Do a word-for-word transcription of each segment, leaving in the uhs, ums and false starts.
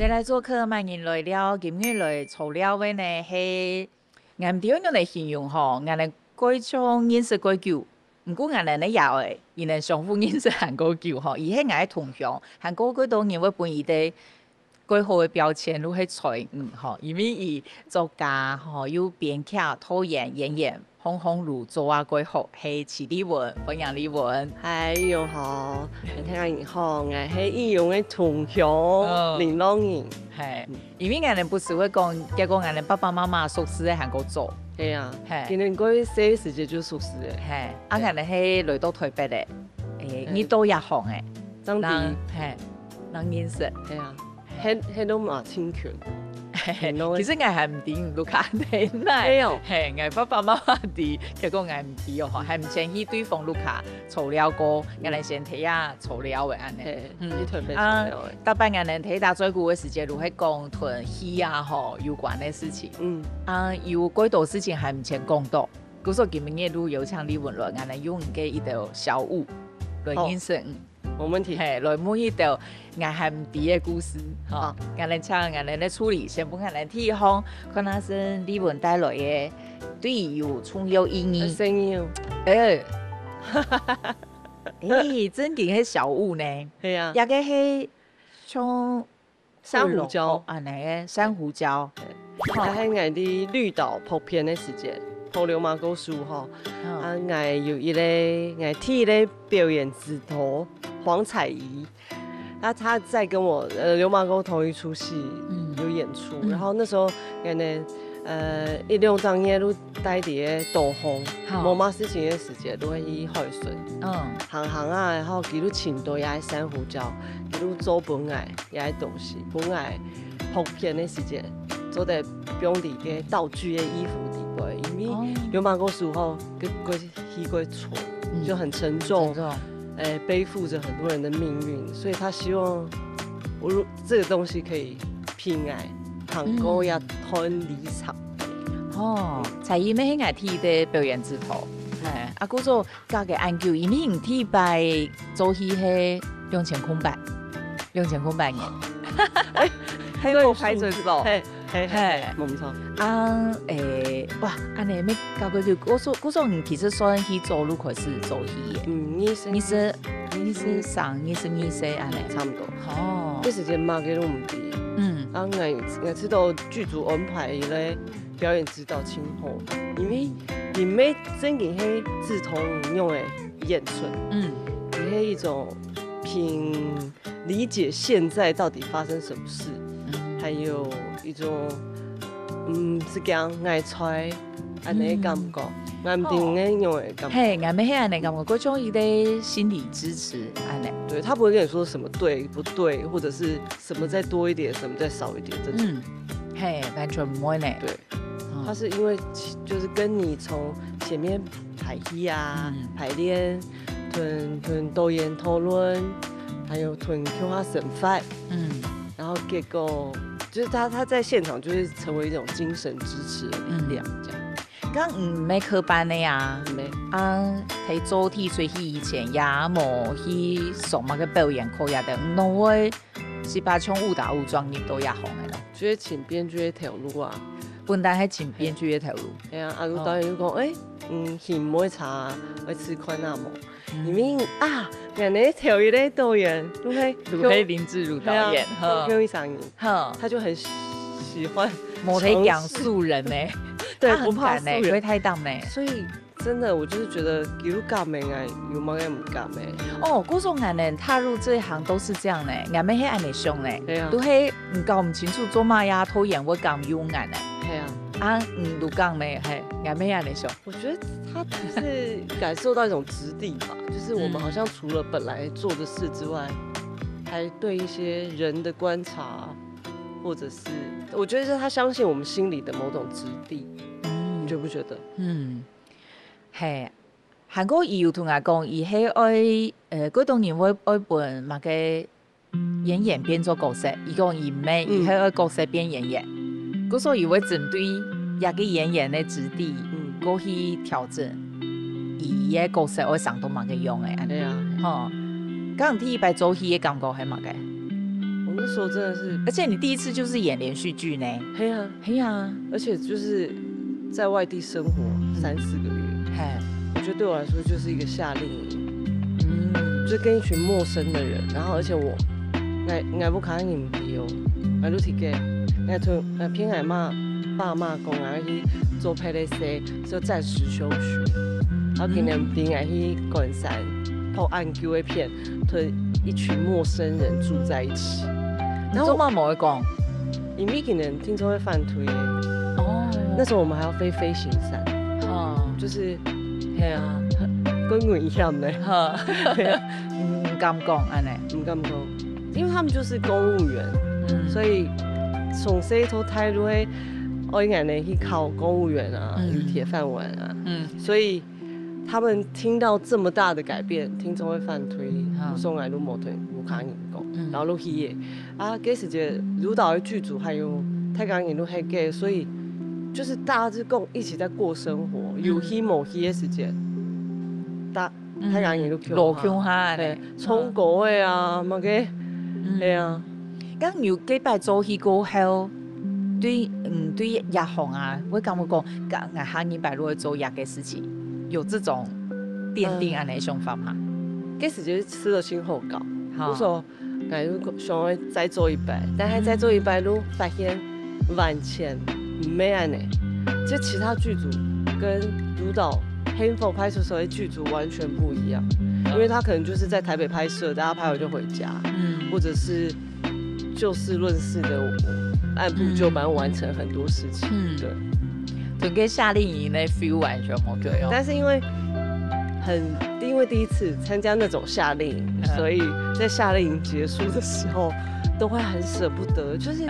來做客，歡迎來尞，今日來坐尞个呢係，𠊎毋知愛仰般形容吼，𠊎等蓋像認識蓋久，毋過𠊎等个爺哀，佢等相互認識還過久吼，佢係𠊎个同鄉，還過蓋多人會分佢个蓋好个標籤，就係才女吼，因為佢作家吼，又編劇、導演、演員， 項項都做啊蓋好，係徐麗雯，歡迎麗雯。嗨，你好，大家好，𠊎係易容个同鄉，哦。林樂瑩。係，因為𠊎等不時會講，結果𠊎等爸爸媽媽熟識个還過早。係啊，係。今年過去細時節就熟識个。係，啊，𠊎等係來到台北个，誒，你到這行个，正知。係，正認識。係啊。 係，係都嘛親近。其實𠊎還毋知你屋下在哪。係哦。係，𠊎爸爸媽媽知，結果𠊎毋知哦，吼，還毋曾去對方屋下坐尞過，𠊎等先在這坐尞个恁呢。係，嗯。去台北坐尞个。啊，逐擺𠊎等在這坐久个時節，就會講同戲啊，吼，有關个事情。嗯。啊，有幾多事情還毋曾講到。故所今日就邀請麗雯來，𠊎等用个一條小物來認識你。好。 無問題。係，來問一條𠊎還毋知个故事，吼。好。𠊎等請𠊎等个助理先分𠊎等提一項，看下係麗雯帶來个，對你有重要意義。呃，生日哦。誒。誒，正經係小物呢。係啊。這个係像 珊瑚礁。哦，恁呢个珊瑚礁。對。吼。該係𠊎在綠島拍片个時節，拍流麻溝樹吼。嗯。啊，𠊎有一個，𠊎第一個表演指導黃采儀，那她在跟我，呃，流麻溝頭一齣戲，嗯。有演出，嗯。然後那時候可能，呃，一兩張月都戴在該兜風，好。無麼事情个時節，都會去海脣。嗯。行行啊，然後佢就尋到這个珊瑚礁，佢就做分𠊎 這个東西，本來拍片个時節，做得放在該道具个衣服底背，因為哦。流麻溝樹吼，个，个，去過船，嗯。就很沉重，沉重。誒，背負著很多人的命運，所以他希望我如，這個東西可以平安，行過這段旅程。嗯。哦，嗯。采儀乜係𠊎第一個表演指導，係，啊，故所 隔个恁久，因為你第一擺做戲係兩千空八，兩千空八年。係，對，無歹準哦。係，係，係，係。無錯。啊，誒，哇，恁呢乜隔个久，故所，故所你其實算係幾早就開始做戲个？嗯，二十，二十，二十三、二十二歲恁呢。差不多。哦。該時節麼个都毋知。嗯。啊，𠊎，𠊎知道劇組安排咧， 表演指導真好，因為你乜正經係志同用个演出，嗯。你係一種憑理解現在到底發生什麼事，嗯。還有一種，嗯，係講愛猜，恁呢个感覺，嗯。𠊎毋知你有樣个感覺。哦。係，𠊎乜係恁呢感覺，該種一個心理支持，恁呢。對，他不會跟你說什麼對不對，或者是什麼再多一點，什麼再少一點，這種。嗯，係，完全毋會呢。對。 哦。它是因為其，就是跟你從前面排戲啊，嗯。排練，同，同導演討論，還有同共下生活，嗯。然後結果，就是他，他在現場就會成為一種精神支持的力量，嗯。這樣。該你毋係科班个啊？毋係。啊，在做戲，所以以前也無去上麼个表演課也等，你會 係吧，像誤打誤撞入到這行个咯。就係尋編劇个頭路啊。本來係尋編劇个頭路。係啊，啊，導演就講，哦。誒，嗯，戲毋會差啊，愛試看啊無？嗯。因為啊，原來頭一個導演，就係，就係林志儒導演，係啊，吼。就係一個人，吼。他就很喜歡，無在講素人呢。對，他很敢呢，不怕素人。不會太當呢。所以 真的，我就是覺得有感个啊，有麼个毋感个。哦，故所𠊎等踏入這一行都是這樣呢，𠊎乜係恁呢想呢，對啊。都係你搞毋清楚做麼个啊，導演會敢用𠊎呢。係啊。啊，你都講呢，係，𠊎乜恁呢想。我覺得他只是感受到一種質地吧，就是我們好像除了本來做的事之外，還對一些人的觀察，或者是，我覺得是他相信我們心裡的某種質地，嗯。你覺不覺得？嗯。 係，還過佢有同𠊎講，佢係愛，呃，幾多人會，愛分麼个演員變做角色，佢講佢毋係，嗯。佢係愛角色變演員。故所佢會針對這個演員个質地，嗯。過去調整，佢个角色愛生到麼个樣个，恁呢。對啊。吼，該你第一擺做戲个感覺係麼个？我那时候真的是，而且你第一次就是演连续剧呢。嘿啊，嘿啊，而且就是在外地生活三四个月，嘿，我觉得对我来说就是一个夏令营，嗯，就跟一群陌生的人，然后而且我，我我屋下人毋知哦，我都自己，我同我騙我妈爸妈讲，我要去做拍戏，就暂时休学，然后今年我去关山拍恁久个片，同一群陌生人住在一起。然后我妈妈会讲，因为可能听说会犯推耶。哦，那时候我们还要飞飞行伞，哦，就是，嘿啊，很危险呢。哈，嗯，敢讲安尼，唔敢讲，因为他们就是公务员，嗯，所以从这一头台路会，我应该呢去考公务员啊，嗯，有铁饭碗啊，嗯，所以他们听到这么大的改变，听说会犯推，嗯，我说来都没听，我看你讲，嗯，然后都去耶。啊，该时节舞蹈的剧组还有太港影都还给，所以就是大家就跟我一起在过生活，有戏没戏的时节，大太港影都落乡下呢，冲狗味啊，么个，对啊。刚有几摆做戏过后，对，嗯，对夜航啊，我感觉讲，刚下一摆如果做夜个事情，有这种奠定安尼想法吗？该时节吃了心后稿，我说。 感觉想要再做一百，但还再做一百，都发现完全没安呢。这其他剧组跟舞蹈黑佛派出所的剧组完全不一样，因为他可能就是在台北拍摄，大家拍完就回家，嗯，或者是就事论事的按部就班完成很多事情，嗯，对。 整个夏令营的 feel 完全不一样。但是因为很，因为第一次参加那种夏令营，所以在夏令营结束的时候，都会很舍不得，就是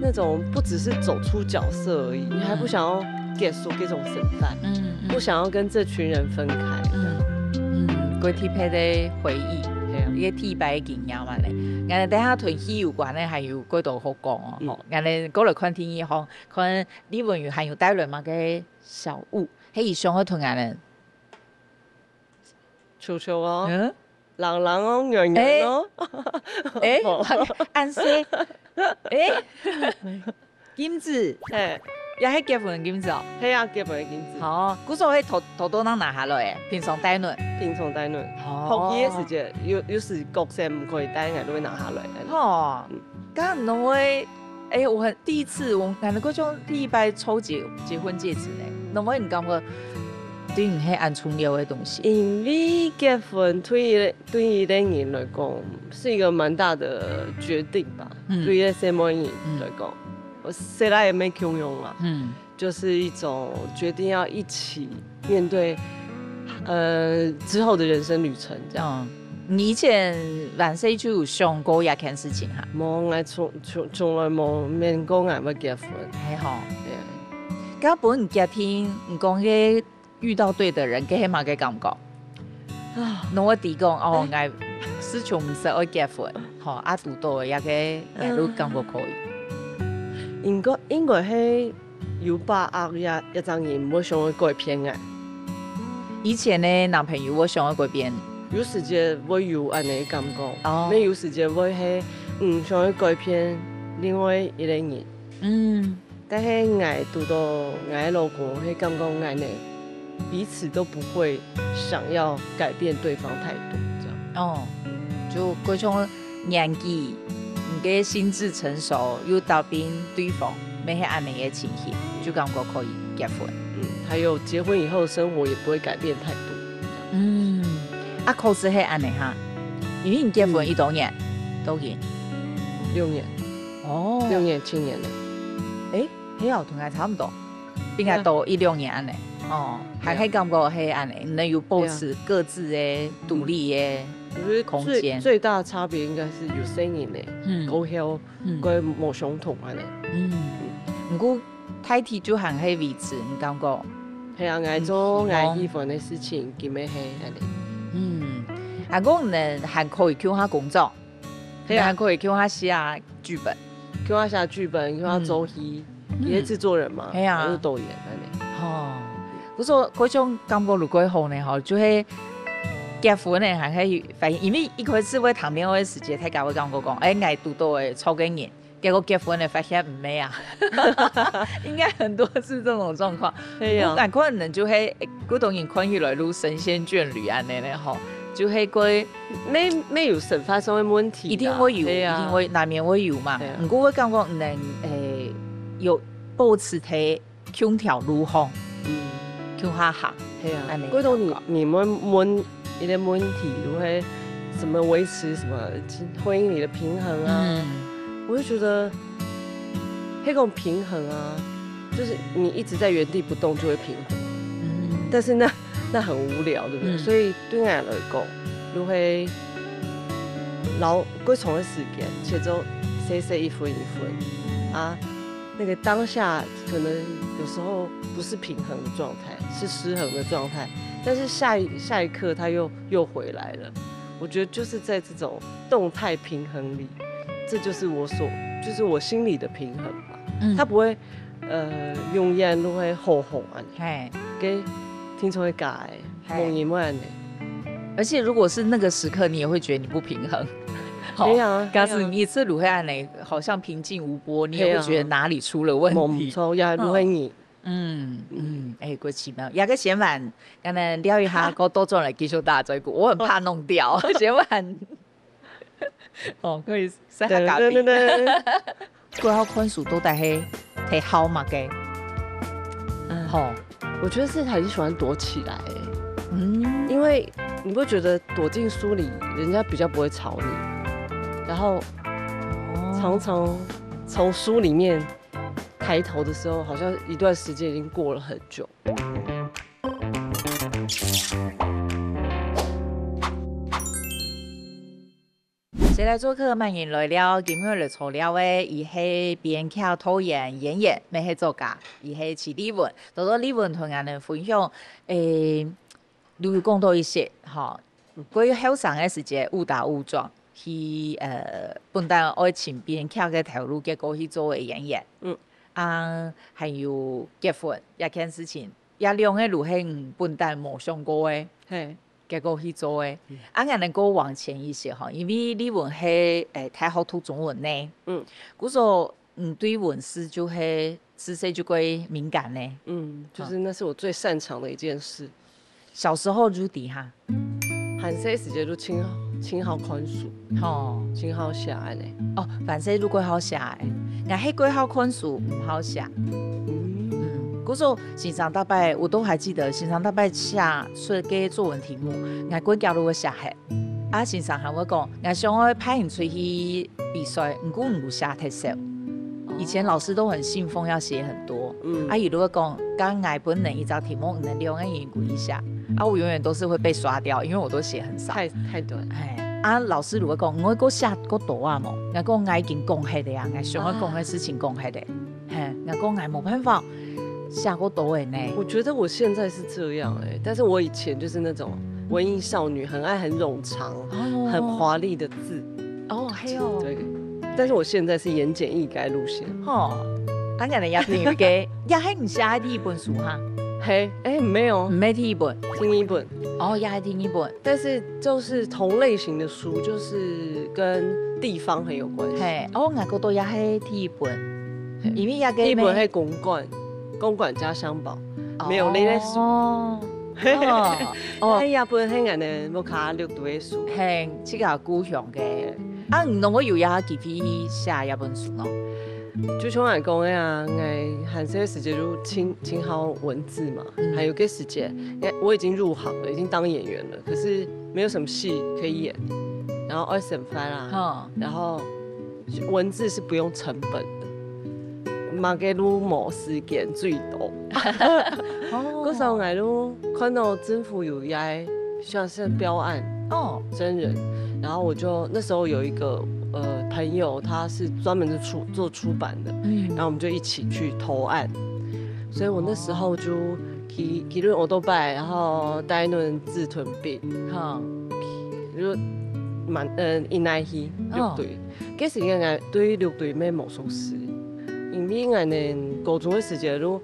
那种不只是走出角色而已，你还不想要结束这种身份，嗯，不想要跟这群人分开。嗯嗯，过特别的回忆，对啊，一个特别的经验嘛嘞。俺等下同戏有关的还有过多好讲哦，吼，俺等过来看电影吼，看 你们有还有带来么个小物，嘿，以上个同俺们。球球哦，嗯，朗朗哦，圆圆哦，哎，暗色，哎，金子，嘿，也是结婚金子哦。嘿啊，结婚金子。好，故所嘿偷偷偷拿拿下来，平常带呢。平常带呢。哦，好奇的时节，有有时角色不可以带，俺都会拿下来。哦，刚刚会 哎，我很第一次，我感觉过种第一摆抽结结婚戒指呢，那么你感觉对你是很重要的东西？因为结婚对于对于一个人来讲是一个蛮大的决定吧，嗯，对于一个什么人来讲，我现在也没共样啊，嗯，就是一种决定要一起面对，呃，之后的人生旅程这样。嗯，你以前万岁就有想过这件事情哈？没，我从从从来没面过俺要结婚。还好。对。刚本你决定，你讲个遇到对的人，给黑马个感觉。啊，那我提供哦，哎，我是从不是要结婚，好，啊，堵到一个，哎，都感觉可以。应该应该是 有把握呀，一张人，我想要改变啊。以前的男朋友，我想要改变。有时节会有安尼感觉，哦，那有时节会是，嗯，想要改变另外一个人。嗯，但是我堵到我的老公，会感觉安尼，彼此都不会想要改变对方太多，这样。哦，就各种 年纪，你个心智成熟，又答应对方，乜係恁樣个情形，就感覺可以結婚。嗯，還有結婚以後生活也不會改變太多。嗯，啊，確實係恁樣哈，因為你結婚幾多年？嗯，都已經六年。哦，六年七年了。誒，係哦，同𠊎差毋多，比𠊎多一兩年恁樣。哦，還係感覺係恁樣，能有保持各自个獨立个 我覺得最空間。最大的差別應該是有細人了，嗯，過後，嗯，過無相同恁樣。嗯，毋過大體就還係維持，你感覺？係啊，𠊎做𠊎喜歡个事情，今日係恁樣。嗯，還講呢，還可以共下工作，係啊，還可以共下寫劇本，共下寫劇本，共下做戲，嗯，佢係製作人嘛，係啊，𠊎係導演恁樣。哦，毋過，該種感覺如果好呢，吼，就係結婚个還係發現，因為一開始會談戀愛个時節，大家會感覺講，哎，𠊎堵到个錯个人，結果結婚了發現毋係啊。應該很多是這種狀況。係啊。我感覺可能就係，哎，有兜人看起來都神仙眷侶恁樣个吼，就係過沒沒有生活上的問題啦。一定會有，係啊。一定會難免會有嘛。對啊。毋過我感覺可能，哎，有保持在共條路項，嗯。共下行。係啊恁樣。過多你你們問一些問題，就會什麼維持什麼婚姻裡的平衡啊，嗯我就覺得，那種平衡啊，就是你一直在原地不動就會平衡，嗯但是那那很無聊，對不對？嗯所以對我來講，就會老過長的時間，切做細細一分一分啊，那個當下可能有時候不是平衡的狀態，是失衡的狀態，但是下一下一刻它又又回來了。我覺得就是在這種動態平衡裡，這就是我所就是我心裡的平衡吧。嗯它不會呃永遠都會好好啊，嘿，給聽眾會改，嘿夢一夢的。而且如果是那個時刻，你也會覺得你不平衡。好對啊假使你一直都會恁樣，好像平靜無波，你也會覺得哪裡出了問題。夢錯呀，如何你嗯嗯，哎，過奇妙。這個先慢，剛才聊一下，過倒轉來繼續打嘴鼓，我很怕弄掉。先慢。哦，可以，再下咖啡。噔噔噔噔。過好看書到底係在好麼个？嗯吼，我覺得是很喜歡躲起來欸，嗯，因為你不覺得躲進書裡，人家比較不會吵你，然後哦常常從書裡面抬頭的時候，好像一段時間已經過了很久。誰來作客？慢人來尞，今日來坐尞个，佢係編劇、導演、演員，乜係作家，佢係徐麗雯。多多麗雯同𠊎等分享，誒，你有講到一些，吼，關於後生个時節誤打誤撞，去呃，本旦愛尋編劇个頭路，結果去做个演員。嗯。啊，還有結婚這件事情，這兩個路係你本旦無想過个。嘿，結果去做个。啊，𠊎等過往前一些吼，因為麗雯係誒大學讀中文呢，嗯，故所嗯對文字就係自細就過敏感呢。嗯，就是那是我最擅長的一件事。小時候就知哈，還細時節就盡好盡好看書，吼，盡好寫恁呢。哦，凡事都過好寫誒，𠊎係過好看書，毋好寫。嗯，嗯，故所先生逐擺，我都還記得先生逐擺寫出个作文題目，𠊎過驚都會寫忒。啊，先生還會講，𠊎想愛派你出去比賽，毋過你有寫忒少。以前老師都很信奉要寫很多，嗯啊，佢都會講，該𠊎分你一隻題目，你等兩個人歸一下，啊，我永遠都是會被刷掉，因為我都寫很少。太太短。哎，啊，老師就會講，你會過寫過多啊無？𠊎講，𠊎已經講忒了啊，𠊎想要講个事情講忒了。嘿，𠊎講，𠊎無辦法寫過多个呢。我覺得我現在是這樣哎、但是我以前就是那種文藝少女，很愛很冗長、哦很華麗的字。哦，係哦。對，但是我現在是言簡意賅路線。吼，啊，𠊎等也朋友个，也係你寫个第一本書哈？嘿，哎，沒有毋，係第一本，第一本，哦，也係第一本。但是就是同類型的書，就是跟地方很有關係。嘿，哦，𠊎覺得也係第一本，因為也个第一本係公館，公館家鄉寶，沒有那類書。哦，哦，哦，哎呀，本係𠊎等屋下綠隊个書。嘿，這個故鄉个。啊，你攏會有也機會寫這本書哦？就像𠊎講个啊，𠊎還細个時節就盡盡好文字嘛，嗯還有个時節，因為我已經入行了，已經當演員了，可是沒有什麼戲可以演，然後二審翻啦，吼，然後文字是不用成本的，麼个都無時間最多。哦那時候𠊎都看到政府有一个像是標案，哦，真人，然後我就那時候有一個呃朋友，他是專門是出做出版的，嗯然後我們就一起去投案，所以我那時候就騎騎輪歐兜拜，然後帶輪紙吞筆，吼，就滿嗯一來去哦綠隊，該時間𠊎對綠隊乜無熟悉，因為𠊎等高中个時節都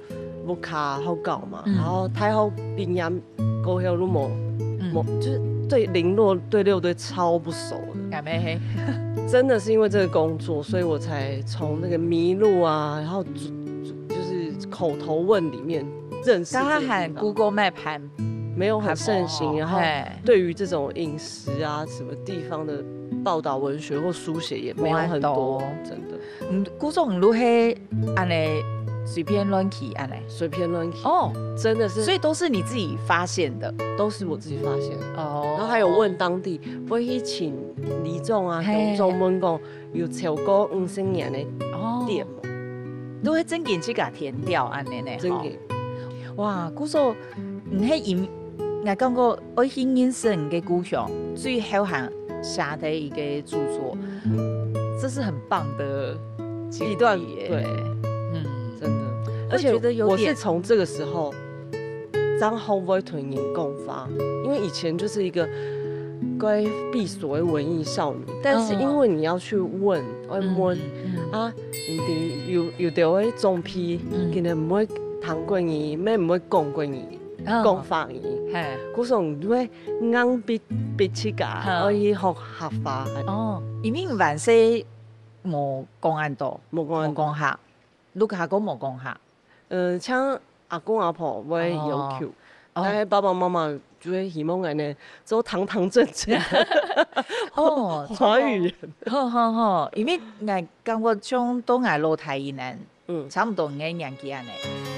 屋下學校嘛，嗯然後大學畢業過後都無嗯無就是对零落对六堆超不熟的，敢咩嘿？真的是因为这个工作，所以我才从那个迷路啊，然后就就是口头问里面认识这个地方。刚刚喊 Google Map 喊没有很盛行，然后嘿对于这种饮食啊什么地方的报道文学或书写也没有很多，没有很多真的嗯，古早你都是安尼随便乱去安尼。随便乱去，哦，真的是所以都是你自己发现的。都是我自己发现的。哦，然后还有问当地，我去请里长啊、嘿乡长问讲有超过五十年的哦，店吗？都会真紧去给填掉安尼呢。真紧，哇，古早你迄因，我感觉我去认识你个故乡，最后还写的一个著作，这是很棒的经历一段耶对，嗯，真的，会而且觉得有点我是从这个时候，张浩会同人讲话，因为以前就是一个该闭锁的文艺少女，但是因为你要去问，会问嗯啊，你有有的会中批，嗯可能不会谈过你，没不会讲过你，嗯讲法语，嘿，故所你会硬逼逼自家，嗯我去学客话。哦，因为万岁无讲安多，无讲安多无讲下，你阿公无讲下，呃，像阿公阿婆会要求，哦大概爸爸妈妈就会希望俺呢做堂堂正正哦，华语人。好好好，因为俺感觉像到俺老太一呢，嗯，差不多你个年纪安呢，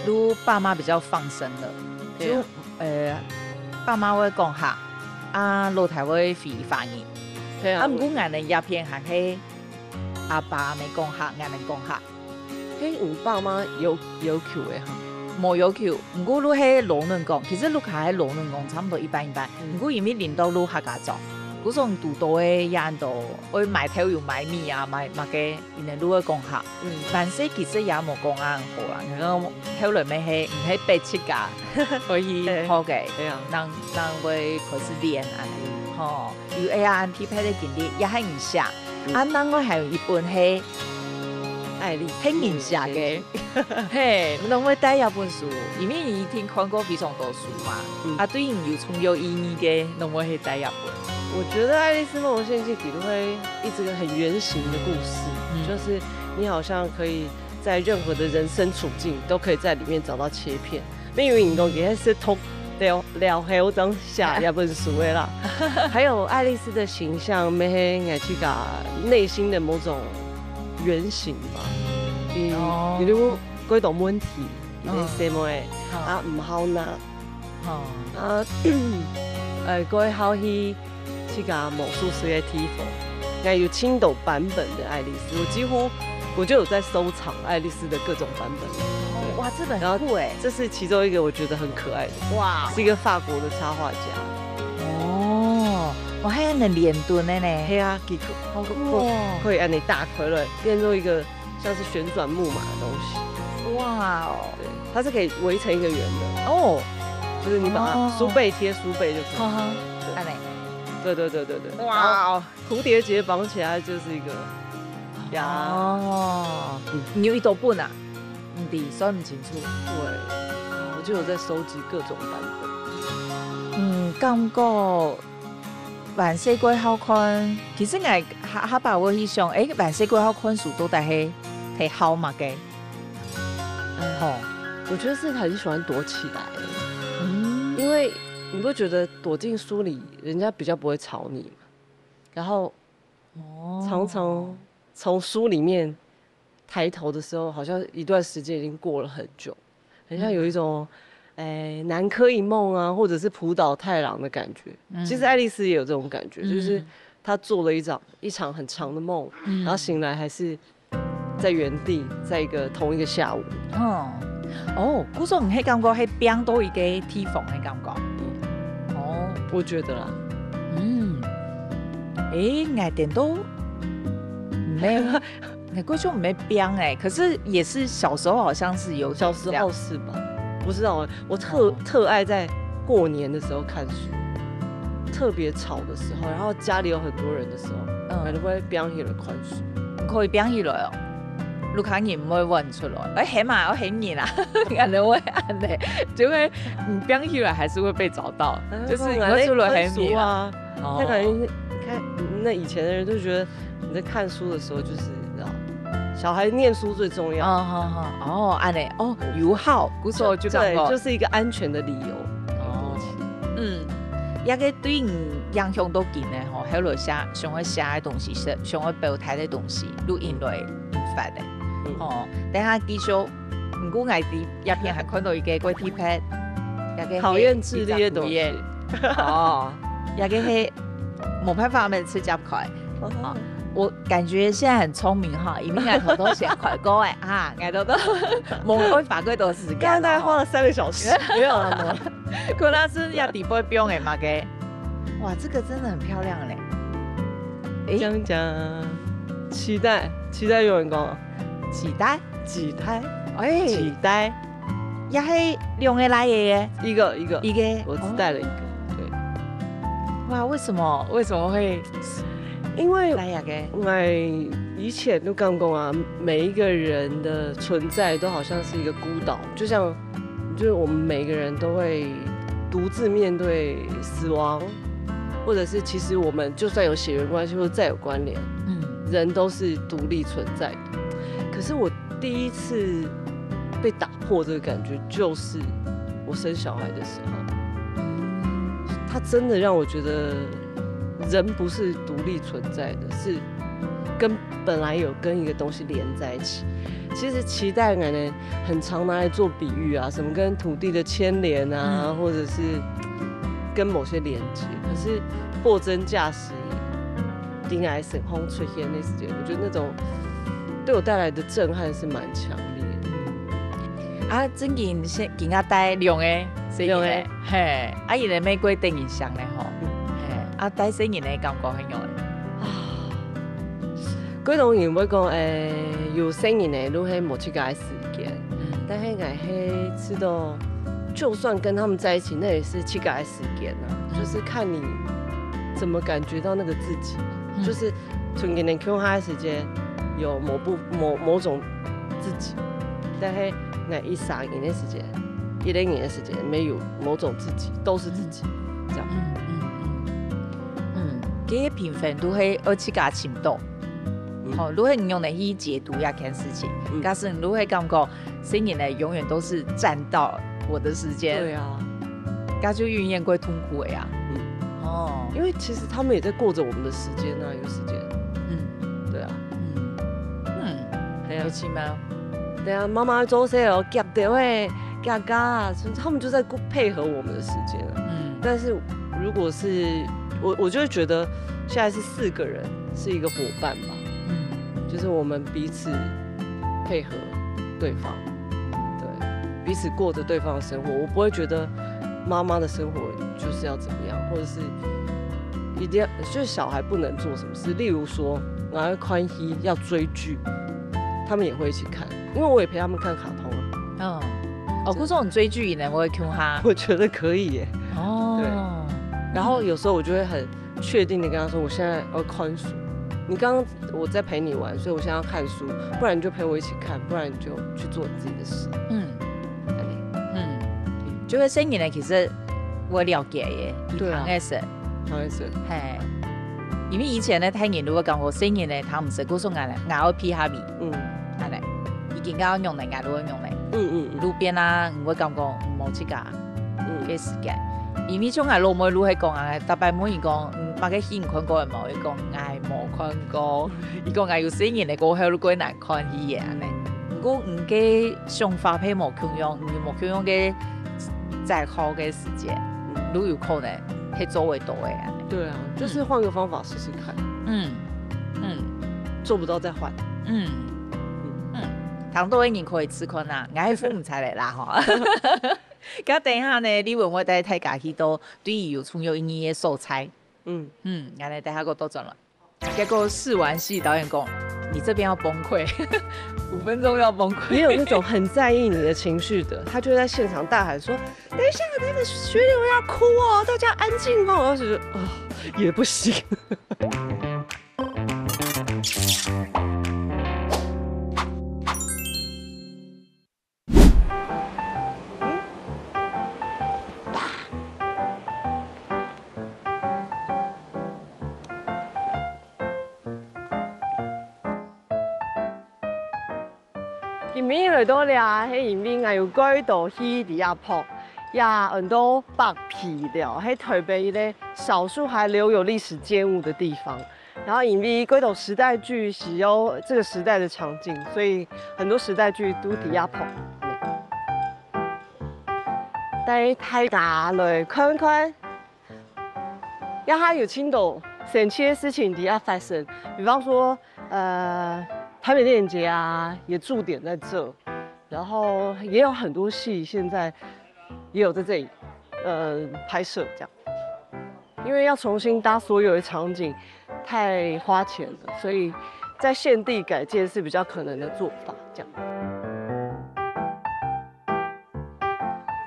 你爸妈比较放生了，就对啊呃，爸妈会讲下，啊，老太会回法语，对啊啊，，不过俺呢鸦片还是阿爸没讲下，俺能讲下。嘿，你爸妈有要求的哈，无要求，不过你系老人讲，其实你还系老人讲，差不多一半一半。嗯不过因为领导你客家庄，故所堵到个也安到，我买豆油、买米啊，买买个，因为你会讲下。嗯，但是其实也无讲啊好啦，然后后来咩系，唔系逼自家，可以对好个，对啊，人人会开始练啊，吼，有哎呀，安特别的经历，也很像。嗯啊，另外还有一本系爱丽很人写个，嘿，侬会带一本书，因为你一定看过非常多书嘛，嗯啊，对你有重要意义个，侬会去带一本。我觉得《爱丽丝梦游仙境》里头会一直个很圆形的故事，嗯就是你好像可以在任何的人生处境，都可以在里面找到切片。因为你讲，也是通了了后张写一本书的啦。还有爱丽丝的形象，咩系自家内心的某种原型吧。嗯，哦比如过多问题，有嗯些什么诶，好啊，唔好拿。哦，啊，呃，过好去去个魔术师的地方，那有青岛版本的爱丽丝，我几乎我就有在收藏爱丽丝的各种版本。哇，这本然后酷哎，这是其中一个我觉得很可爱的，哇，是一个法国的插画家。哦，我还能连蹲的呢，嘿啊，给可好酷哦，可以按你打开了，变做一个像是旋转木马的东西。哇哦，对，它是可以围成一个圆的，哦，就是你把哦它书背贴书背就可以。哈哈，按呢，对对对对对，哇哦，蝴蝶结绑起来就是一个呀，哦，你有一多本啊？你算不清楚。对，我就有在收集各种版本。嗯，感觉万岁过好看，其实我下下把我去想，诶，万岁过好看书到底系睇好嘛个？吼，我觉得是很喜欢躲起来，嗯，因为你不觉得躲进书里，人家比较不会吵你吗？然后哦常常从书里面抬头的时候，好像一段时间已经过了很久，很像有一种，哎，南柯一梦啊，或者是浦岛太郎的感觉。其实爱丽丝也有这种感觉，就是她做了一场一场很长的梦，然后醒来还是在原地，在一个同一个下午。哦，哦，故所你系感觉系变到一个地方的感觉。哦，我觉得啦，嗯，诶，我点都没，我过去没变哎，可是也是小时候好像是有小时候是吧？不知道啊，我特、哦特爱在过年的时候看书，特别吵的时候，然后家里有很多人的时候，嗯我就会边起来看书。可以变起来哦。屋下人毋會搵出來，哎，喊嘛，愛喊人啊，恁樣會恁樣，就會，嗯，放起來還是會被找到，就是你會出來喊人啊。啊，那个人，你看，那以前的人就觉得你在看书的时候，就是你知道，小孩念书最重要。哦，好好，哦，恁樣，哦，有效，不错，就感对，觉就是一个安全的理由。哦，嗯，這个對你影響到今个吼，後來寫想要寫个東西，寫想要表達个東西，錄音來發个。嗯哦，等下繼續，毋過𠊎在這片還看到一个怪特別，一个考驗智力的東西。哦，一个係無辦法，我們直接開。哦我感覺現在很聰明哈，因為𠊎頭都先開過哎啊，𠊎頭都無會花過多時間。刚刚大概花了三个小时，没有了吗？可能是要底背用的嘛个。哇，這个真的很漂亮嘞。这样讲，期待期待有人讲，期待，期待哎，期待，也係兩个來个耶，一个一个，一个，我只带了一个，对。哇，為什麼為什麼會因为來這个？我以前都刚讲啊，每一个人的存在都好像是一个孤岛，就像就是我们每个人都会独自面对死亡，或者是其实我们就算有血缘关系或者再有关联，嗯人都是独立存在的。可是我第一次被打破这个感觉，就是我生小孩的时候，嗯它真的让我觉得人不是独立存在的，是跟本来有跟一个东西连在一起。其实期待感呢，很常拿来做比喻啊，什么跟土地的牵连啊，嗯或者是跟某些连接。可是货真价实，定来沈轰出现那时间，我觉得那种对我带来的震撼是蛮强烈的。啊，正經先今下帶兩个細人仔，兩个嘿，啊，伊个玫瑰等人想咧吼，嗯嘿，啊，帶細人仔感覺係仰仔？啊，幾多人會講，誒，有細人仔，都係無自家个時間。嗯但係𠊎係知道，就算跟他们在一起，那也是自家个時間啊，就是看你怎么感觉到那个自己，嗯就是像今年共下个時間，有某部某某种自己，但係𠊎一三年个時間，一零年个時間，没有某种自己，都是自己，这样。嗯嗯嗯嗯，這个平衡都係愛自家尋到。嗯吼，如果你用得去解讀這件事情，嗯假使你如果感覺細人仔永遠都是佔到我的時間，对啊，該就永遠過痛苦个呀。嗯，哦，因为其实他们也在过着我们的时间啊，有时间，嗯对啊，嗯嗯，哎呀有，趣吗？对啊，妈妈做事哦，夹掉哎，夹夹，他们就在配合我们的时间啊。嗯但是如果是我，我就会觉得现在是四个人，是一个伙伴吧，嗯就是我们彼此配合对方，对，彼此过着对方的生活。我不会觉得妈妈的生活就是要怎么样，或者是一定要，就是小孩不能做什么事。例如说，然后看戏要追剧，他们也会一起看，因为我也陪他们看卡通啊。嗯，哦，故所你追劇呢，我會共下。我觉得可以耶。哦，然后有时候我就会很确定的跟他说，我现在要看书。你刚刚我在陪你玩，所以我现在要看书，不然你就陪我一起看，不然你就去做你自己的事。嗯嗯，就係細人仔，其實我了解耶，對啊佢聽个識，不好意思，嘿，因為以前呢，大人都會講我細人仔聽毋識，故所𠊎呢，𠊎愛陪下佢，嗯恁呢，佢今下愛用呢，𠊎都會用呢。嗯嗯嗯路邊啊，毋會感覺無自家嗯，个時間。因為像𠊎老妹都係講啊，逐擺問佢講，嗯，麼个戲你看過無？佢講𠊎無看過。佢講𠊎有細人仔過後，都過難看戲个恁呢。毋過你个想法係無共樣，你無共樣个在學个時間，都有可能係做會到个恁呢。对啊，就是换个方法试试看，嗯嗯做不到再换。嗯嗯，聽到个人可以試看啊，𠊎係付毋出來啦吼。該等一下呢，李文會帶大家去到對佢有重要意義个所在。嗯，嗯，𠊎等一下過倒轉來。結果試完戲，導演講：「你這邊要崩潰，五分鐘要崩潰。」也有那种很在意你的情绪的，他就会在现场大喊说：「等一下，那个学柳要哭哦，大家安静哦。」我就觉得啊、也不行。今晡日來到這，係因為𠊎有蓋多戲在這拍，也安到北皮寮，係台北一個少數還留有歷史建物的地方。然後因為蓋多時代劇需要這個時代的場景，所以很多時代劇都在這拍。帶大家來看看，這下有盡多神奇的事情在這發生，比方說，呃，台北電影節啊，也駐點在這，然後也有很多戲現在也有在這裡，呃，拍攝這樣。因為要重新搭所有的場景，太花錢了，所以在現地改建是比較可能的做法，這樣。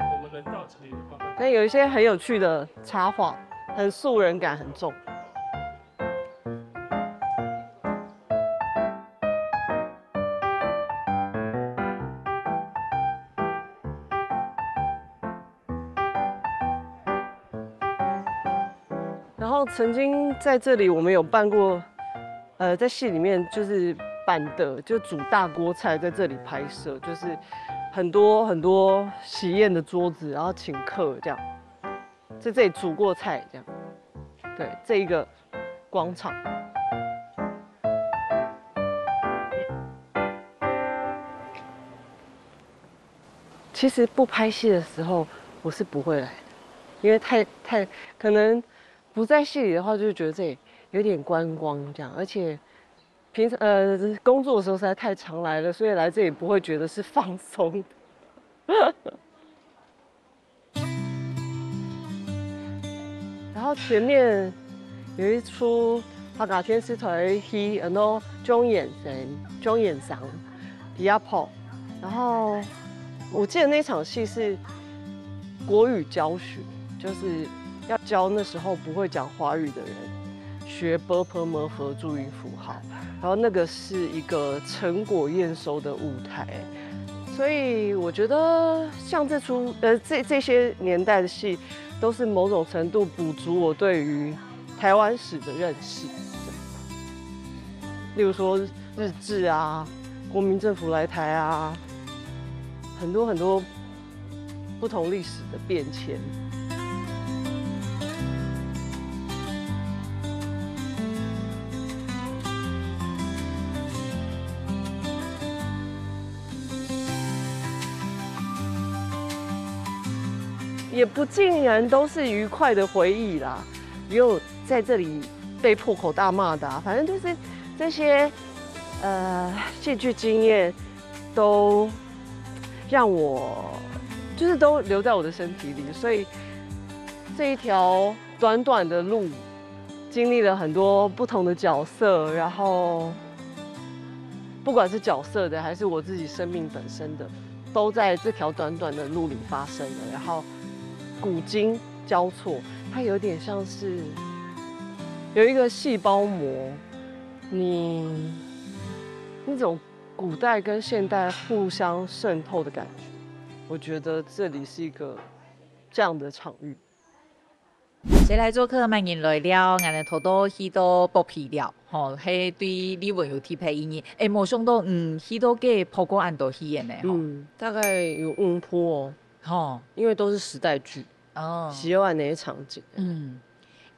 我們人到齊了，慢慢。但有一些很有趣的插畫，很素人感很重。 然後曾經在這裡，我們有辦過，呃，在戲裡面就是辦桌，就煮大鍋菜在這裡拍攝，就是很多很多喜宴的桌子，然後請客這樣，在這裡煮過菜這樣。對，這一個廣場。 其實不拍戲的時候，我是不會來，因為太，太，可能不在戲裡的話，就覺得這裡有點觀光這樣，而且平常，呃，工作的時候實在太常來了，所以來這裡不會覺得是放鬆的。 然後前面有一齣客家電視台个戲，安到鍾燕生，鍾燕生，在這拍。然後我記得那場戲是國語教學，就是要教那時候不會講華語的人學ㄅㄆㄇㄈ注音符號，然後那個是一個成果驗收的舞台。 所以我覺得像這齣，呃，這，這些年代的戲，都是某種程度補足我對於台灣史的認識。例如說日治啊，國民政府來台啊，很多很多不同歷史的變遷。 也不盡然都是愉快的回憶啦，也有在這裡被破口大罵的啊，反正就是這些，呃，戲劇經驗都讓我，就是都留在我的身體裡，所以這一條短短的路，經歷了很多不同的角色，然後不管是角色的，還是我自己生命本身的，都在這條短短的路裡發生了，然後古今交錯，它有點像是有一個細胞膜，你，那種古代跟現代互相滲透的感覺，我覺得這裡是一個這樣的場域。 誰來作客，麼人來尞，𠊎等頭到去到北皮寮，吼，係對李文有特別意義。欸，無想到，嗯，去到該拍過恁多戲个呢，吼。嗯，大概有五齣哦，吼。因為都是時代劇，哦。需要恁樣个場景。嗯，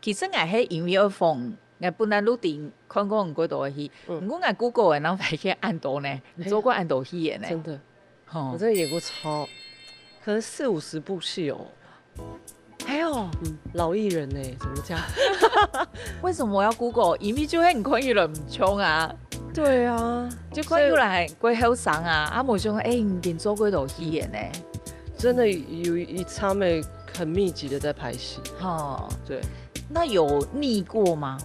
其實𠊎係因為愛訪，𠊎本來就知看過你幾多个戲，嗯。毋過𠊎Google个，然後發現恁多呢，你做過恁多戲个呢。真的。 吼。我真的演過超，可能四五十部戲哦。還有，嗯，老藝人呢，怎麼講？為什麼我要Google？因為就係你看起來毋像啊。對啊，就看起來還過後生啊，啊，無像，欸，你已經做過多戲个呢。真的有一場欸，很密集的在拍戲。吼。對。那有膩過嗎？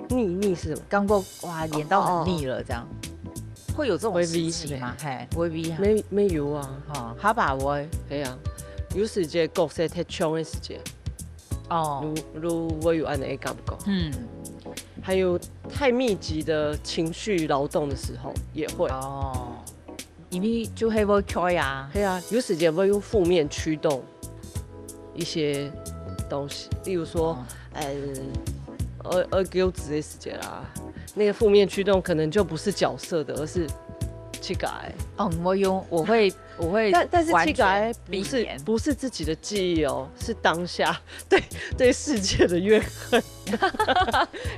膩，膩是什麼？感覺，哇，演到很膩了這樣。哦，哦，哦。 會有這種時期嗎？微微是不是？嘿，微微哈。沒，沒有啊。哦，下把會。係啊，有時節角色忒強个時節，哦。就，就會有恁樣个感覺。嗯。還有太密集的情緒勞動的時候也會。哦，因為就係會噭啊。係啊，有時節會用負面驅動 一些東西，例如說，哦。呃，二二九子的時節啦，那個負面驅動可能就不是角色的，而是自家个。哦，我用我会我会但但是完自家个全避不是免不是自己的记忆哦，是当下对对世界的怨恨。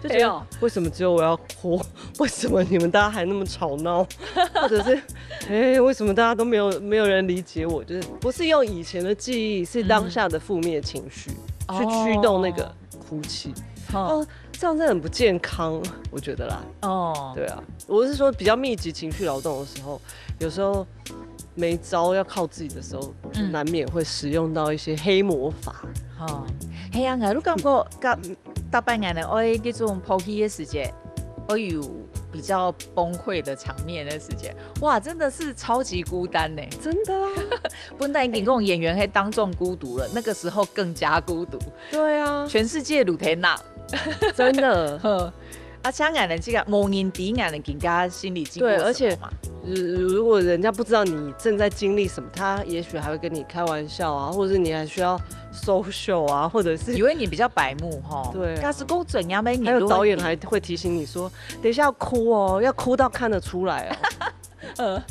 就觉得哎呦为什么只有我要哭？为什么你们大家还那么吵闹？或者是，哎、为什么大家都没有没有人理解我？就是不是用以前的记忆，是当下的负面情绪、去驱动那个哭泣。哦哦，这样真的很不健康，我觉得啦。哦，对啊，我是说比较密集情绪劳动的时候，有时候没招要靠自己的时候，就嗯难免会使用到一些黑魔法。哦，嘿啊，我都感觉甲大半年的爱这种抛弃的时节，我有比较崩溃的场面的时节，哇，真的是超级孤单呢。真的啊，本来你讲演员会当众孤独了，那个时候更加孤独，对啊，全世界露天呐。真的。呵，啊，像俺的这个某人比俺的更加心理经过对，而且什么嘛，如如果人家不知道你正在经历什么，他也许还会跟你开玩笑啊，或者是你还需要 social 啊，或者是以为你比较白目哈。对啊但是够怎样咩？还有导演还会提醒你说，等一下要哭哦，要哭到看得出来哦。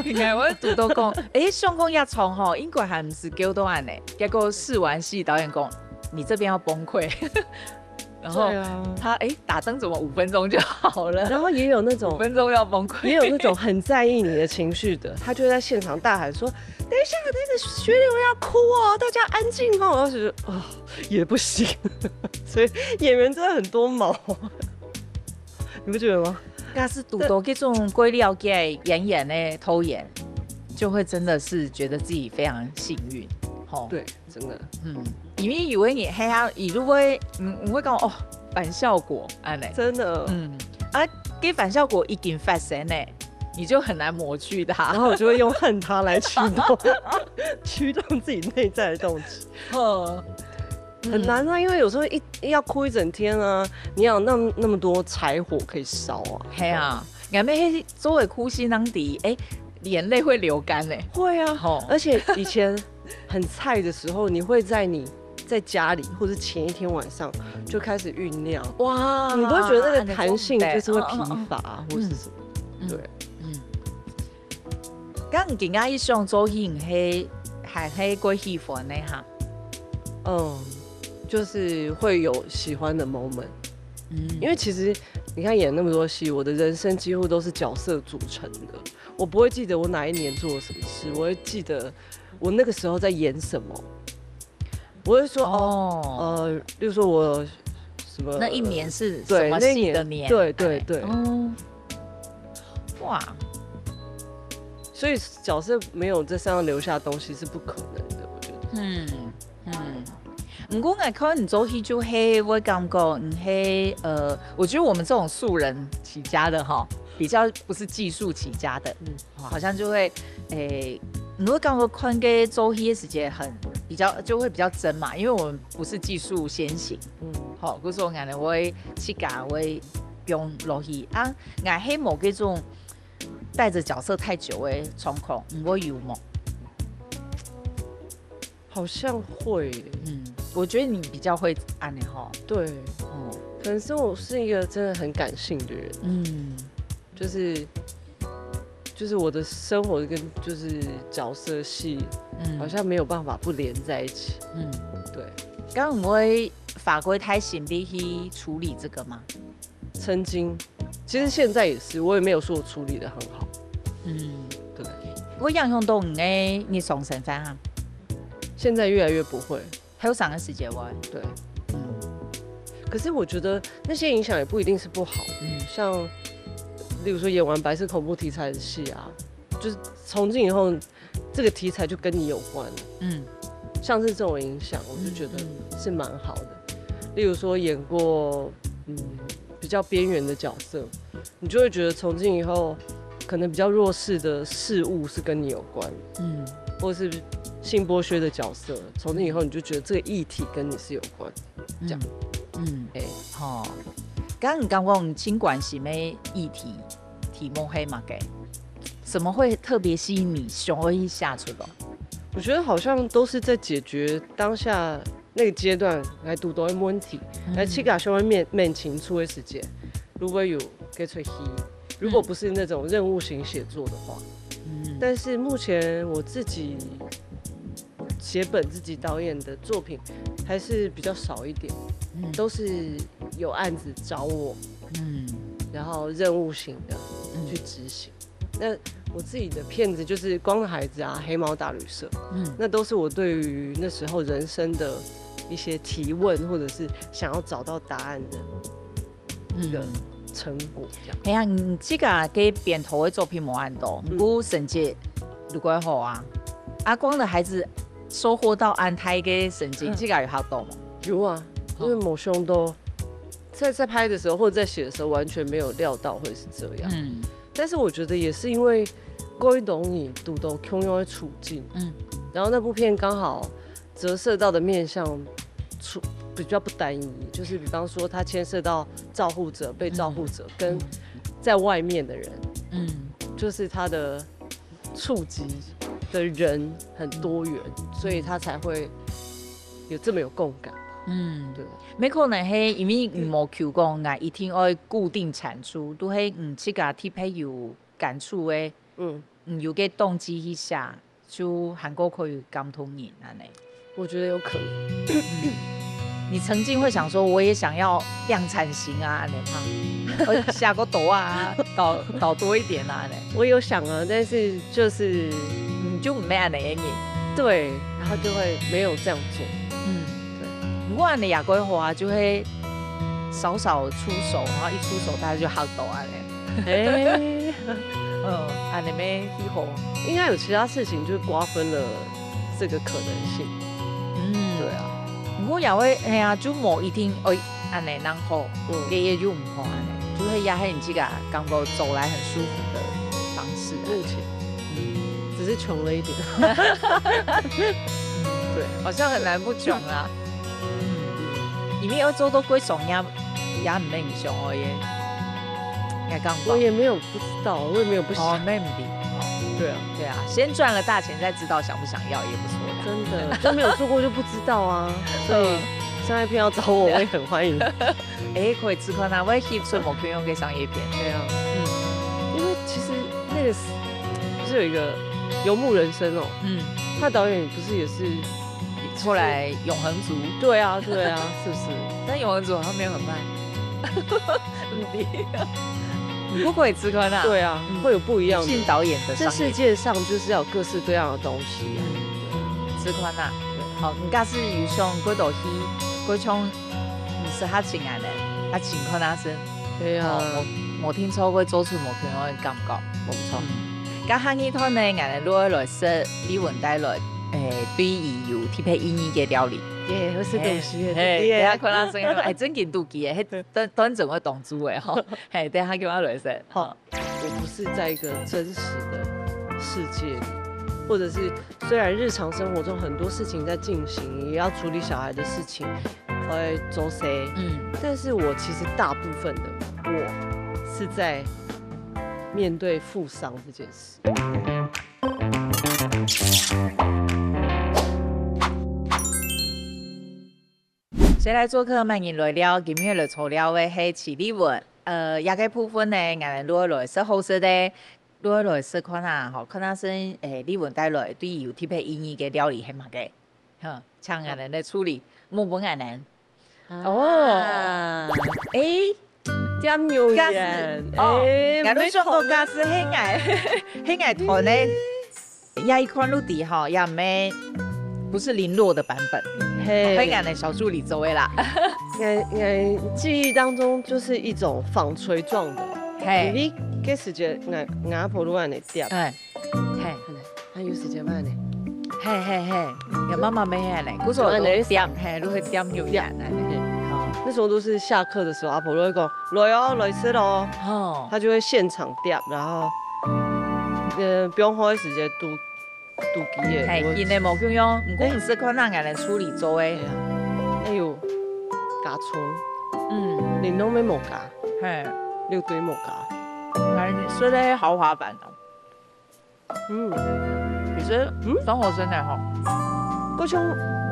应该我会读到讲，诶，相公也唱吼，应该还不是够多按呢。结果试完戏，导演讲，你这边要崩溃，然后对啊，他诶打灯怎么五分钟就好了？然后也有那种五分钟要崩溃，也有那种很在意你的情绪的，他就会在现场大喊说：“等一下，那个学柳要哭哦，大家安静哦。”然后就觉得啊、也不行，所以演员真的很多毛，你不觉得吗？但是堵到这种过了解演员的导演，就会真的是觉得自己非常幸运，吼。对，真的嗯，因为以为你嘿啊，你如果嗯，我会讲哦，反效果，按呢。真的，嗯，啊，给反效果已经发生呢，你就很难抹去它。然后我就会用恨他来驱动驱动自己内在的动机。嗯，很难啊，因为有时候一要哭一整天啊，你要有那么那么多柴火可以烧啊。嘿啊，俺们黑周围哭戏当底，哎，眼泪会流干嘞。会啊，吼而且以前很菜的时候，你会在你在家里，或者前一天晚上就开始酝酿，哇你不会觉得那个弹性就是会疲乏，或是什么？嗯对，嗯，刚刚一想做戏，你黑还黑过喜欢的哈。嗯，就是会有喜欢的 moment。嗯，因为其实你看演那么多戏，我的人生几乎都是角色组成的。我不会记得我哪一年做了什么事，我会记得我那个时候在演什么。我会说哦，哦，呃，例如说我什么那一年是什对么那一年戏的年？对对对，哦，哇，所以角色没有在身上留下东西是不可能的，我觉得。嗯嗯。不过我看你做戏就黑，我感觉你黑，呃，我觉得我们这种素人起家的哈，比较不是技术起家的，嗯，好像就会，诶，你会感觉看个做戏的时间很比较就会比较真嘛，因为我们不是技术先行，嗯，好，故所俺会自家会用落去啊，俺黑某个种带着角色太久的状况，你会有吗？好像会耶，嗯，我觉得你比较会按呢吼，对，哦，可能是我是一个真的很感性的人，嗯就是就是我的生活跟就是角色戏嗯，好像没有办法不连在一起。嗯，对，刚刚我会法规太心力去处理这个吗？曾经，其实现在也是，我也没有说我处理的很好。嗯，对，我影响到你的日常生活啊，现在越来越不会。后生的时间我，对，嗯可是我觉得那些影响也不一定是不好。嗯像例如说演完白色恐怖题材的戏啊，就是从今以后这个题材就跟你有关了。嗯像是这种影响，我就觉得嗯是蛮好的。例如说演过嗯比较边缘的角色，你就会觉得从今以后可能比较弱势的事物是跟你有关，嗯，或是性剥削的角色，从今以后你就觉得这个议题跟你是有关。这样，嗯，哎、好，刚刚你刚刚有关心的议题题目是么个？什么会特别吸引你想要去写出来？我觉得好像都是在解决当下那个阶段来堵到的问题，嗯来去给他面面前出的时间，如果有给出去，如果不是那种任务型写作的话。但是目前我自己写本自己导演的作品还是比较少一点，都是有案子找我，嗯，然后任务型的去执行。那我自己的片子就是《光的孩子》啊，《黑猫打旅社》，嗯，那都是我对于那时候人生的一些提问，或者是想要找到答案的一个成果，这样。係啊，你自家个編導个作品無恁多，毋過成績如果好啊，《阿光的孩子》收穫到恁大个成績，自家有學到無？有啊，因為無想到在在拍的时候或者在写的时候完全没有料到会是这样。嗯，但是我觉得也是因为各位懂你堵到共样的处境，嗯，然后那部片刚好折射到的面向出比较不单一，就是比方说它牵涉到照护者、被照护者跟在外面的人，嗯，就是他的触及的人很多元，所以他才会有这么有共感。嗯，对。乜可能係因為你無求講，𠊎一定愛固定產出，都係你自家特別有感觸个，嗯，你有个動機去寫，就還過可以感動人恁呢。我觉得有可能。你曾經會想說，我也想要量產型啊，恁呢嗎？我寫過多啊，導導多一點啊，恁呢。我有想啊，但是就是你就毋係恁呢个人。对，然后就会没有这样做。嗯，对。不過恁呢也可以好啊，就會少少出手，然後一出手大家就嚇到恁呢。哎，嗯，恁呢乜幾好。应该有其他事情就是瓜分了这个可能性。嗯，对啊，不過也會，哎呀，就無一定愛恁呢正好，嗯，也也就毋好恁呢，就係也係你自家感覺走來很舒服的方式啊。目前只是穷了一点。对，好像很难不穷啦。嗯，因為要做到幾爽也也毋係你想愛个，也感覺。我也没有不知道，我也没有不想。哦，那毋知。对啊，对啊，先賺了大錢再知道想不想要也不错的。真的就没有做过就不知道啊，所以商业片要找我，我也很欢迎。哎，可以試看啊，我也可以出無共樣个商業片。对啊，嗯，因为其实那个是不是有一个《游牧人生》哦？嗯，他导演不是也是后来永恒族，对啊，对啊，是不是？但永恒族好像没有很卖。不过可以试看啊。对啊，会有不一样的。新导演的这世界上就是要有各式各样的东西啊。試看啊。好，你假使有想过到去，过像你是哈情人呢，啊，请看啊先。对啊，我我听说过做出无平安的感觉。没错。甲下一段呢，俺们落来食李文带来，诶，对伊有特别意义的料理。耶，会食东西耶，嘿，等下看到声音，哎，真紧肚饥耶，嘿，端端整个动作哎吼，嘿，等下叫我来食。好，我不是在一个真实的世界里，或者是虽然日常生活中很多事情在进行，也要处理小孩的事情，我会做事，嗯，但是我其实大部分的我是在面对负伤这件事。谁来做客？欢迎来了，今日来坐了的是徐丽文。呃，这个部分呢，俺们落来食好食的，落来食看啊，吼，看啊是诶，丽文带来对伊有特别意义的料理系么个？哼，请俺们来处理，莫问俺们。哦，诶，点牛眼，哦，哎，俺们中国家是黑矮，黑矮团呢。 也一款路底哈，也没不是零落的版本，嘿黑暗的小助理周围啦。，𠊎𠊎记忆当中就是一种纺锤状的，嘿，你这时节，俺俺阿婆都按呢点，哎，嘿，还有时间慢呢，嘿嘿嘿，有妈妈没黑呢，故所点，嘿，都会点有眼呢。好，那时候都是下课的时候，阿婆都会讲来哦，来吃喽，哦，她就会现场点，然后呃，不用花时间都都几耶，嘿，今天无共样，毋过毋是看那个人处理周围，哎呦，加葱，嗯，你弄没冇加，嘿，六堆冇加，反正说的豪华版哦。嗯，其实，嗯，生活真的哈，过去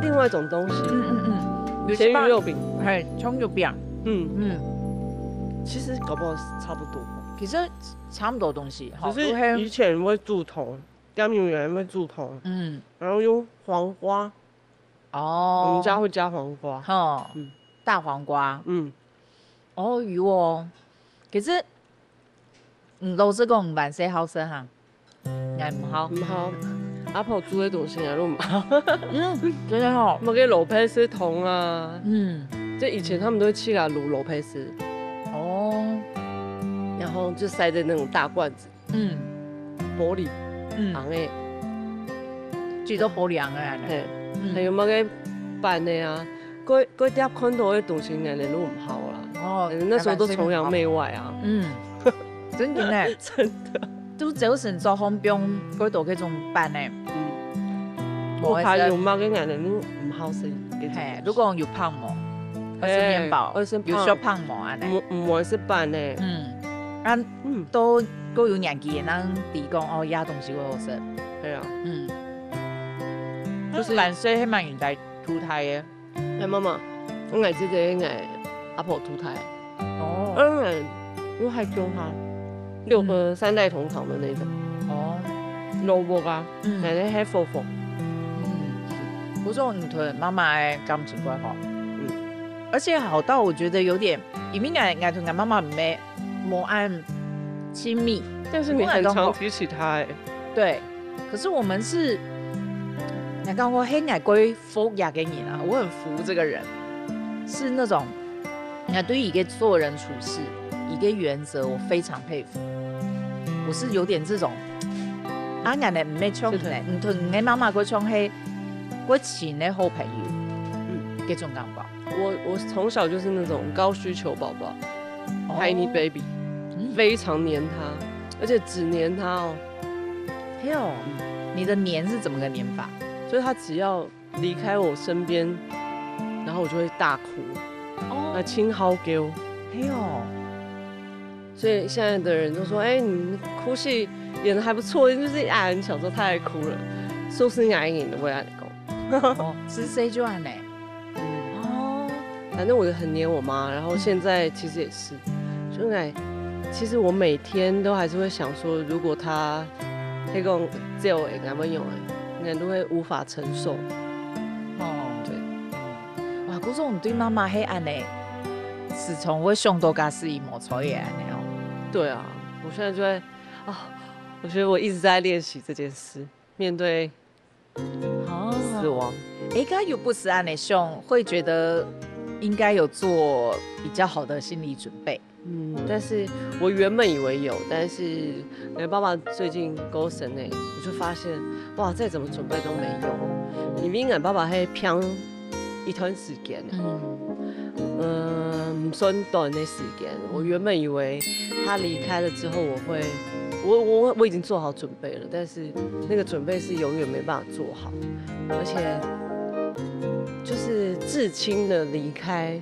另外一种东西，嗯嗯嗯，咸鱼肉饼，嘿，葱油饼，嗯，嗯，其实搞不好是差不多。其實差不多東西，吼，只是以前會煮湯，甘油人會煮湯，嗯，然後用黃瓜，哦，我們家會加黃瓜，吼，嗯，大黃瓜，嗯，哦，有哦，其實，嗯，老實講，還係好食哈，哎，毋好，毋好，阿婆煮个東西啊，都毋好，嗯，真的吼，麼个蘿蔔絲湯啊，嗯，就以前他們都會去啊滷蘿蔔絲，哦，然後就塞在那種大罐子。 嗯，玻璃，嗯，紅个，就做玻璃紅个啊。嘿，嗯，還有麼个粄个啊，該該碟看到个東西，眼睛都毋好啦。哦，那時候都崇洋媚外啊。嗯，真的呢，真的，都朝晨早上放該多該種粄呢。嗯，我還有麼个眼睛都毋好食。嘿，如果有泡沫，還係麵包，還係有小泡沫啊呢。毋毋會食粄呢。嗯，啊。 嗯，都都有年紀，人知講哦，這東西會好食。對啊，嗯，就是萬歲還蠻應該渡大个。哎，媽媽，我愛這个應該阿婆渡大。哦，嗯，我還中哈，六個三代同堂的那種。哦，老屋啊，嗯，奶奶還婆婆。嗯，不錯，你同媽媽个感情怪好。嗯，而且好到我覺得有點，因為我我同我媽媽沒 無恁親密。但是你很常提起他欸。對，可是我們是，你看我很愛過服務个人啊，我很服這個人，是那種，你看對於一個做人處事，一個原則，我非常佩服。我是有點這種，啊，人家毋係像你呢，你同你媽媽過像係過親个好朋友，嗯，這種感覺。 我我從小就是那種高需求寶寶，哦，tiny baby，嗯，非常黏他，而且只黏他哦。哎呦，你的黏是怎麼個黏法？就是他只要離開我身邊，然後我就會大哭，哦，啊，親好久。哎呦，所以現在的人都說，哎，你哭戲演得還不錯，就是啊，你小時候太愛哭了，是不是？愛人都會恁樣講。哦，是誰就恁樣？ 哦，反正我很黏我媽，然後現在其實也是，就來，其實我每天都還是會想說，如果他，他講這樣，我要怎麼用啊？應該都會無法承受。哦，對，哇，故所你對媽媽係恁樣，時常會想到假使佢無在个恁樣哦。對啊，我現在就在啊，我覺得我一直在練習這件事，面對 哦，死亡。哎，剛剛有不時恁樣想，會覺得應該有做比較好的心理準備。嗯，但是我原本以為有，但是我爸爸最近過身呢，我就發現，哇，再怎麼準備都沒用。因為我爸爸還病一段時間呢，嗯，嗯，毋算短的時間。我原本以為他離開了之後，我會，我我我已經做好準備了，但是那個準備是永遠沒辦法做好。 而且就是至親的離開，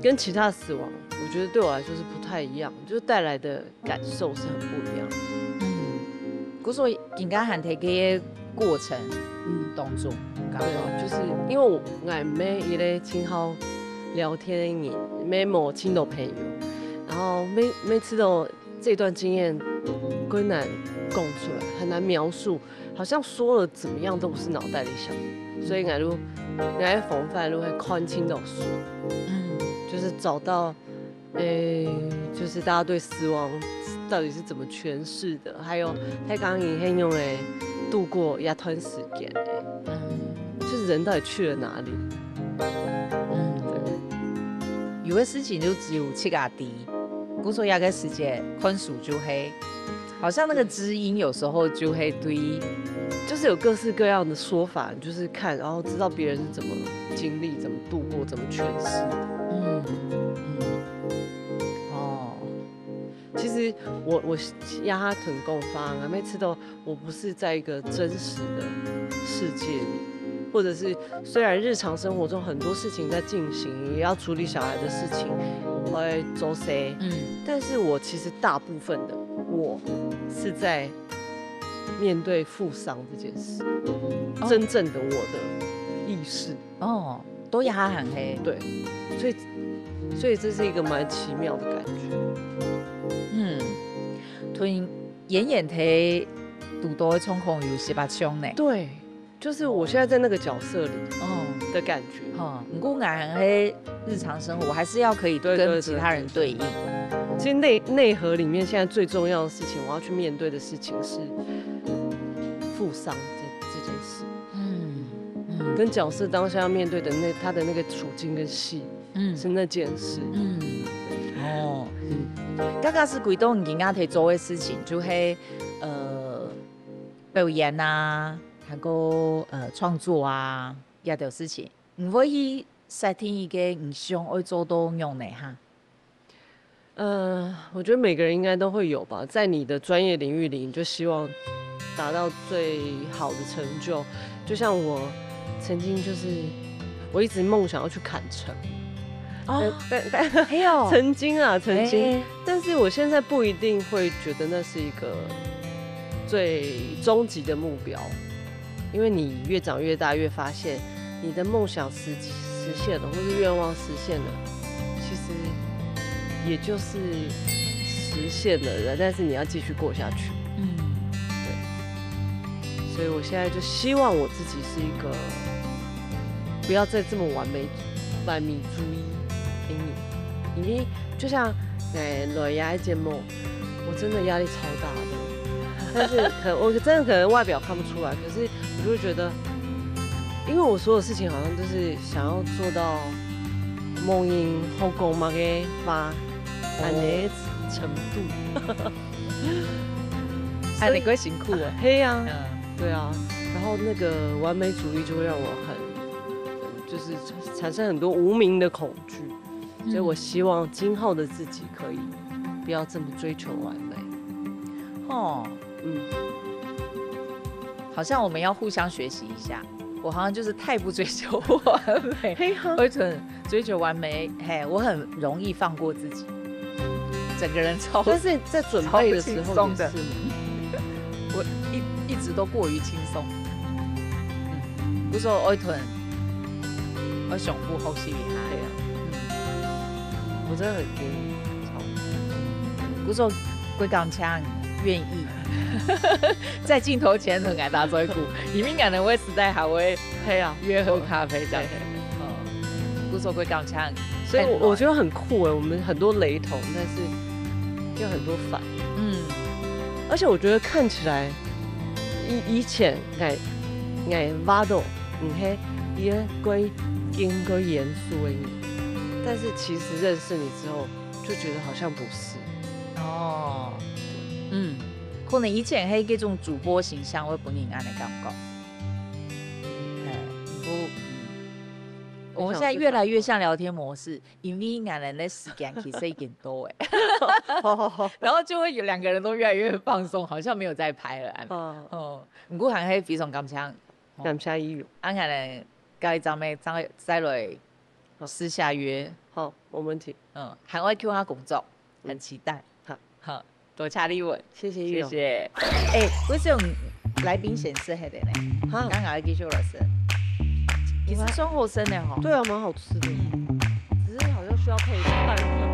跟其他死亡，我覺得對我來說是不太一樣，就是帶來的感受是很不一樣。嗯，故所今天還在這個過程，嗯，當中，感覺。對，就是因為我，我也沒一個親好聊天的人，沒有親的朋友，然後每每次都這段經驗，很難講出來，很難描述。 好像說了怎麼樣都不是腦袋裡想的，所以𠊎就，𠊎个方法就會看盡多書，嗯，就是找到，誒，就是大家對死亡到底是怎麼詮釋的，還有大家人係仰般度過這段時間的，嗯，就是人到底去了哪裡？嗯，對，有个事情就只有自家知，故所這个時節看書就係 好像那個知音有時候就會對，就是有各式各樣的說法，就是看，然後知道別人是怎麼經歷、怎麼度過、怎麼詮釋的。嗯嗯，哦，其實我我壓他成功方，每次都我不是在一個真實的世界裡，或者是雖然日常生活中很多事情在進行，也要處理小孩的事情，我會做事，嗯，但是我其實大部分的我是在面對負傷這件事，哦，真正的我的意識。哦，都壓很黑。對，所以所以這是一個蠻奇妙的感覺。嗯，同演员个堵到个状况有十八像呢。对，就是我现在在那个角色里哦，的感觉。哈，不过俺个日常生活，我还是要可以对对跟其他人对应。其实内内核里面现在最重要的事情，我要去面对的事情是富商这这件事，嗯嗯跟角色当下要面对的那他的那个处境跟戏嗯是那件事。嗯，哦，嗯，刚刚是几多人家可以做的事情，就系呃表演啊，还有呃创作啊，这条事情，你会去设定一个你想要做到样呢哈？呃，我觉得每个人应该都会有吧，在你的专业领域里，你就希望达到最好的成就。就像我曾经就是，我一直梦想要去砍城，哦，但但但还有，曾经啊，曾经，哎但是我现在不一定会觉得那是一个最终极的目标，因为你越长越大，越发现你的梦想实实现了，或是愿望实现了，其实也就是实现了，但是你要继续过下去。嗯所以我现在就希望我自己是一个不要再这么完美完美主义，因为因为就像哎来呀节目，我真的压力超大的，但是可我真的可能外表看不出来，可是我就会觉得，因为我所有事情好像就是想要做到梦影后宫嘛个吧，安的程度。哎，你怪辛苦啊。嘿呀、嗯对啊，然后那个完美主义就会让我很，就是产生很多无名的恐惧，所以我希望今后的自己可以不要这么追求完美。哦，嗯，好像我们要互相学习一下。我好像就是太不追求完美，嘿哈，我很追求完美，嘿，我很容易放过自己，整个人超，但是在准备的时候也是嘛，我一一直都过于轻松。嗯，不是说我会吞，我胸部好吸引他。对啊，我真的很给你超。不是说会感谢愿意在镜头前同大家做一股，因为俺的位置在还会嘿啊，约喝咖啡这样子。嗯，不是说会感谢，所以我我觉得很酷哎，我们很多雷同，但是又很多反。嗯而且我觉得看起来，以以前哎哎巴豆，嗯嘿，也怪应该严肃的你，但是其实认识你之后，就觉得好像不是。哦，嗯，可能以前还有这种主播形象会分人恁个感觉。哎，不，嗯，我们现在越来越像聊天模式，因为俺人的时间其实已经多哎，好好好，然后就会有两个人都越来越放松，好像没有在拍了。啊，哦，不过还是非常感谢，感谢伊友。俺可能该咱们再再来私下约，好，没问题。嗯，还会 Q 他工作，很期待。好，好，多谢你问，谢谢伊友。谢谢。哎，为什么来宾显示黑的呢？哈，刚刚继续老师，你是双后生的哈？对啊，蛮好吃的，嗯，只是好像需要配饭。